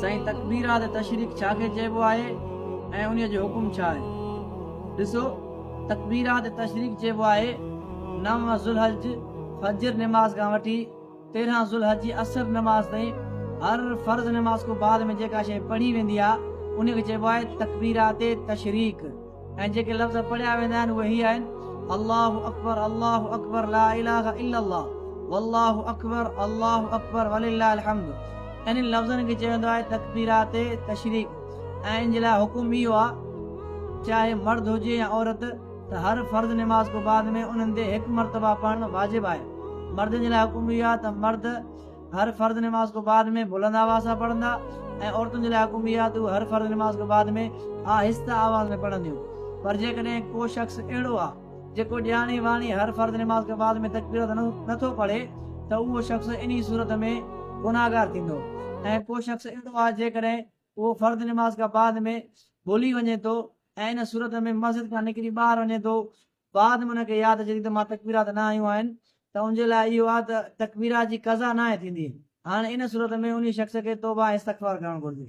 سائين تڪبيرات تشريق ڇا کي چئبو آهي ۽ انهي جو حڪم ڇا آهي؟ ڏسو تڪبيرات تشريق چئبو آهي نو ذوالحج فجر نماز کان وٺي 13 ذوالحج جي عصر نماز تائين هر فرض نماز کان بعد ۾ جيڪا شيء پڙهي ويندي آهي انهي کي چئبو آهي تڪبيرات تشريق ۽ جيڪي لفظ پڙهيا ويندا آهن اهي هي آهن، الله اڪبر الله اڪبر لا اله الا الله والله اڪبر الله اڪبر ولله الحمد انهن لفظن کي چيو ويندو آهي تڪبيرات تشريق ۽ ان جي لاء حڪم اهو آهي چاهي مرد هجي يا عورت ته هر فرض نماز کان بعد ۾ انهن تي هڪ مرتبه پڙهڻ واجب آهي مردن جي لاء حڪم اهو آهي ته مرد هر فرض نماز کان بعد ۾ بلند آواز سان پڙهندا ۽ عورتن جي لاء حڪم اهو آهي ته هو هر فرض نماز کان بعد ۾ آهسته آواز ۾ پڙهنديون. پر جيڪڏهن ڪو شخص اهڙو آهي جيڪو ڄاڻي واڻي هر فرض نماز کان بعد ۾ تڪبيرات نه ٿو پڙهي ته اهو شخص انهي صورت ۾ گنهگار ٿيندو ۽ ڪو شخص اهڙو آهي جيڪڏهن اهو فرض نماز کان بعد ۾ ڀلي وڃي ٿو ۽ ان صورت ۾ مسجد کان نڪري ٻاهر وڃي ٿو بعد ۾ ان کي ياد اچي ٿي ته مان تڪبيرات نه آيون آهن ته ان جي لاء اهو آهي ته تڪبيرات جي قضا ناهي ٿيندي هاڻي ان صورت ۾ انهي شخص کي توبه ۽ استغفار ڪرڻ گهرجي.